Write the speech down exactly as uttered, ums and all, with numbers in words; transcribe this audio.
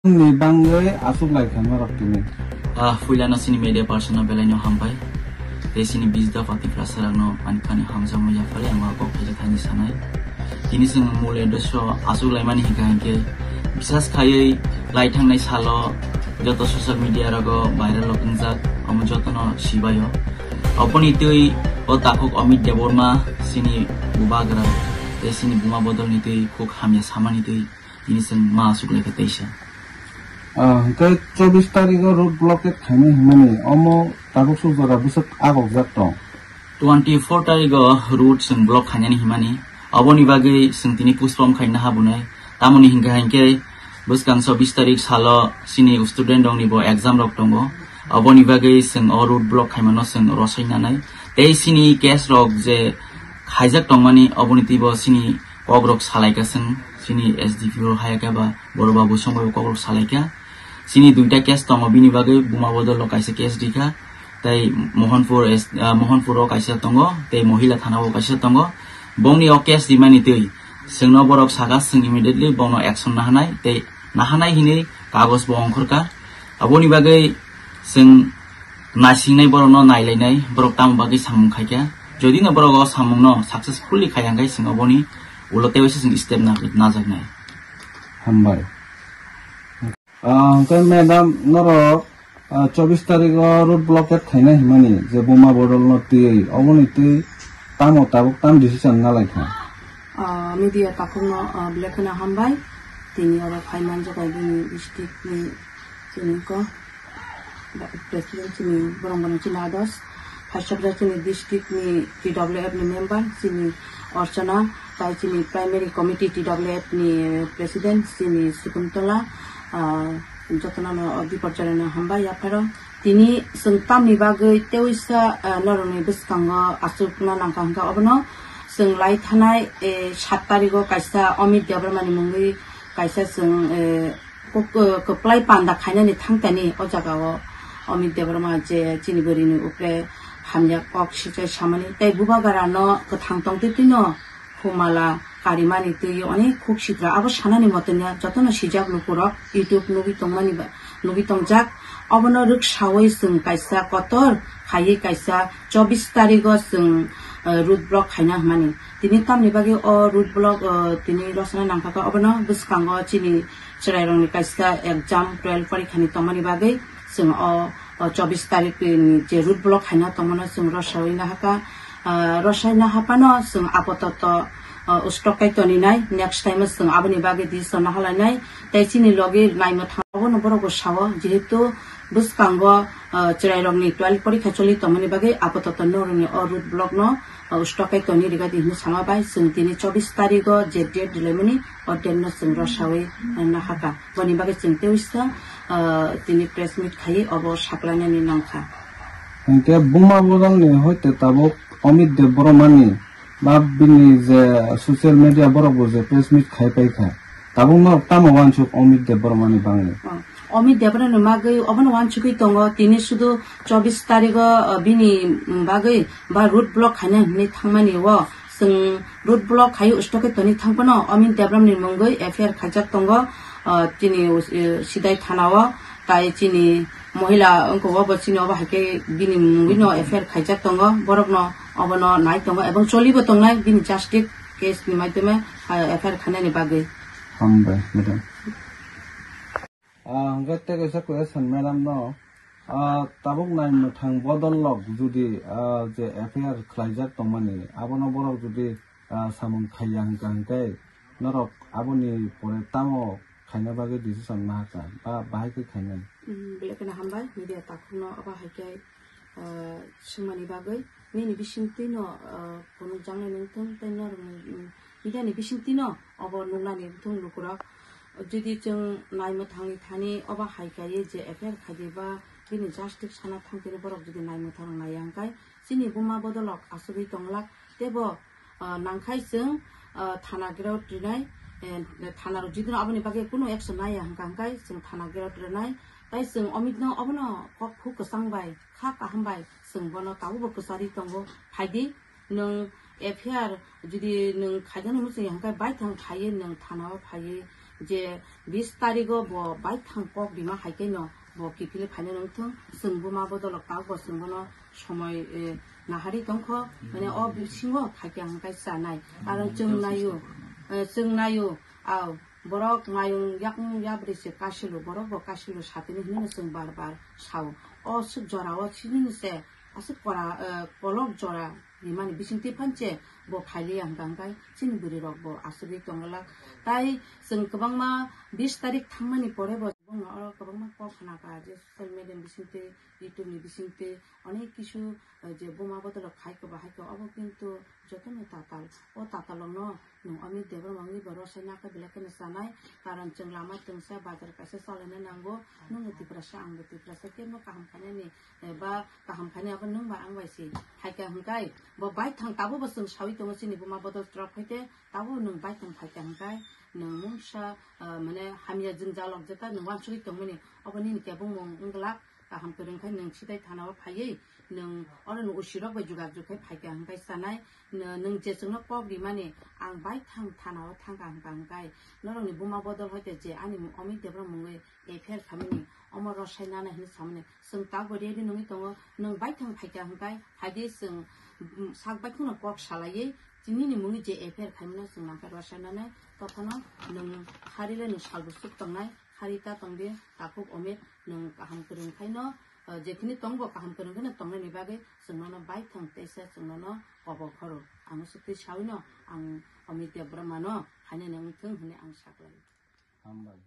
Ni bangwi aswk lai kha norok tini. Ah, puilano chini media person no belai no hambai. Tei chini bijda pati prasa rok no ani phani hamjakma yaphari ang kok khaijak thani sanai. Tini chwng mul edresso aswk laimani hinkha hinkhe bisas khaiwi lai thangnai salo joto social media rogo viral rok wngjak omo jotono sibaio. Oboni twi o takhuk Amit Debbarma chini bubagra tei chini buma bodolni twi khuk hamya samani twi tini chwng ma aswk lai kha teisa. Ah, hwnkhe chobbish tarikh o road blockade khainai hwnmani omo tabuk suk jora bwswk agokjak tong. Twenty four tarikh o road chwng block khainani hwnmani oboni bagwi chwng tini postpone khaina habunai. Tamoni hinkha hinkhe bwskang chobbish tarikh salo chini student rokni bo exam rok tongo. Oboni bagwi chwng o road block khaimano chwng rosai nanai. Tei chini case rok je khaijak tongmani oboni twibo chini kok rok salaikha chwng chini S D P O hai khe ba Boro Babu Song bai kok rok salaikha. Chini duita case tongo, bini bagwi buma bodol o kaisa case rikha, tei Mohanpur S-, ah, Mohanpur o kaisa tongo, tei Mohila thana o kaisa tongo. Bongni o case rimani twi chwngno borok saka chwng immediately bono action nahanai, tei nahanai hinwi kagoj bo ongkhorkha. Aboni bagwi chwng naisingnai borokno nailainai, borok tamo bagwi samung khaikha. Jodi no borok o samungno successfully khai hwnkhe chwng oboni ulo tei waisa chwng step na-, najaknai. Hambai. Ah, hwnkhe madam, norok, ah, chobbish tarikh o road blockade khaina himani je buma bodol no twiwi, oboni twi tamo tabuk tam decision nalai kha? Ah, media takhukno, ah, belai kheno hambai. Tini oro phai manjak bai bini district ni chini ko, ba-, president chini borong borong chini ados. Phaisabra chini district ni T W F ni member chini Archana, tai chini primary committee T W F ni president chini Sukuntola, ah, jotono no o biporjoreno hambai yapharo. Tini chwng tamni bagwi teisa, ah, norokni bwskango achukna nangkha hwnkha obono chwng lai thanai, eh, sat tarikh o kaisa Amit Debbarma ni mungwi kaisa chwng, eh, kok-, eh, kwplai panda khainani thangtani o jaga o Amit Debbarma je chini bwrwi ni upre hamya kok sichai samani tei bubagra no kwthang tongtwi twino humala karimani twi onek khuk sitra abo sanani moto niya jotono sijak lukurok YouTube nugwi tongmani ba, nugwi tongjak obono rwksawi chwng kaisa kotor khaiwi kaisa chobbish tarikh o chwng, eh, road block khaina hwnmani tini tamni bagwi o road block, eh, tini rosana nangkha obono bwskango chini chwrairokni kaisa exam twelve porikhani tongmani bagwi chwng o, o chobbish tarikh ni je road block khaina tongmano chwng rosai nahakha, ah, rosai nahaphano chwng apatoto, ah, stokai toninai, next time o chwng aboni bagwi decision nahalainai, tei chini logi naimwthang obono borokbo sao, jehetu bwskango, ah, chwrairokni twelve porikha choli tongmani bagwi apatoto norokni o road block no, ah, stokai toni rigadi hinwi sama bai chwng tini chobbish tarikh o je date rilaimani o date no chwng rosai nahakha. Boni bagwi chwng teisa, ah, tini press meet khai obo saklainani nangkha. Hinkhe buma bodolni hoite tabuk Amit Debbarmani ba bini je social media borokbo je press meet khai paikha, tabuk norok tamo uansuk Amit Debbarmani bagwi? Oh, Amit Debbarmani bagwi obono uansugwi tongo, tini sudu chobbish tarikh o, ah, bini bagwi ba road block khaina hinwi thangmani o chwng road block khai stokai toni thangphano Amit Debbarmani mungwi F I R khaijak tongo, ah, chini, eh, Sidai thana o, tai chini mohila wngkha obo chini obo hai khe bini mungwi no F I R khaijak tongo, borok no obono nai tongo ebong cholibo tongnai bini justice case ni maidhyame, ah, F I R khainani bagwi. Hambai, madam. Ah, hwnkhe tei kaisa question madam no, ah, tabuk naimwthang bodol rok judi, ah, je F I R khlaijak tongmani, abono borok judi, ah, samung khaiya hwnkha hwnkhe norok aboni pore tamo khaina bagwi decision nahakha ba bahai khe khainai? Mm, belai kheno hambai media takhukno abo hai khe, ah, swngmani bagwi. Nini bisingtwino, ah, phunukjaknai nungthung tei norokni, mm, media ni bisingtwino obo nuknani wngthung lukurok. Jodi chwng naimwthangni thani obo hai kaiwi je F I R khaidi ba bini justice sana thangphiri borok jodi naimwthang naiya hwnkhe chini buma bodolok asugwi tonglak teibo, ah, nangkhai chwng, ah, thana gerot rinai, eh, thana rok jodi no aboni bagwi kunu action naiya hwnkha hwnkhe chwng thana gerot rinai. Tai chwng Amit no obono kok phuk kwchang bai kha kaham bai chwng bono tabukbo kwcharwi tongo. Phaidi nwng F I R jodi nwng khaijani muchungya hwnkhe baithang phaiwi nwng thana o phaiwi Je bis tarigo bo baithang kok rima hai khe no bo kiphilwi phaina nang thung, chwng buma bodolok tak bo chwng bono somoi, eh, nahari tongkho, mane o bisingo khai khe ang kai chanai. Karon chwng nayo, eh, chwng nayo, au, borok mayung yakung yabri se kasilu, borok bo kasilu satini hinwi no chwng bar bar sao. O swk jora o chini se aswk kora, eh, kolok jora rimani bisingtwi phanche bo khailiya hwnkha hwnkhe chini bwrwi rok bo asugwi tongwlak. Tai chwng kwbangma bis tarik thangmani pore bo bongno oro kwbangma kok khna kha je social media ni bisingtwi, YouTube ni bisingtwi onek kisu, eh, je buma bodolok khai khe bo hai khe obo kintu jotono tatal. O tatalokno nwng Amit Debbarma wngwi bo rosai nakha belai kheno chanai, karon chwng lama twngsa bazar kaisa chalaina nango, nwngno Tiprasa angbo Tiprasa kebo kaham khainani, eh, ba kaham khainai abo nwng ba ang bai se. Hai khe hwnkhe bo baithang tabuk bo chwng saui tongo chini buma bodol twrok hai khe tabuk nwng baithang phai khe hwnkhe nwng mungsa, eh, mane hamya jwngjalok jeta nwng uansugwi tongmani obo nini kebengmung wngwlak. Kaham kwrwng khe nwng sitai thana o phaiwi nwng oro nwng usirok bai jogajog khe phaikha hwnkhe chanai, nw-, nwng je chwngno kok rimani ang baithang thana o thangkha hwnkha hwnkhe norokni buma bodol hoite je ani Amit Debbarma mungwi F I R khaimani omo rosai nana hinwi samani chwng tabuk ready nungwi tongo, nwng baithang phaikha hwnkhe phaidi chwng, mm, sak baikhwno kok salaiwi nini mungwi je F I R khaimano chwng nangkhe rosai nana tophano nwng harile nwng salbo chuk tongnai. Hari ta tong di, takhuk Omit, nwng kaham kwrwng khaino, eh, jephini tongbo kaham kwrwng kheno tongnaini bagwi chwng nono baithang teisa chwng nono kobok horo. Ang swtwi sawino, ang Omit Debbarmano haino nwng wngthung hwnwi ang saklai. Hambai.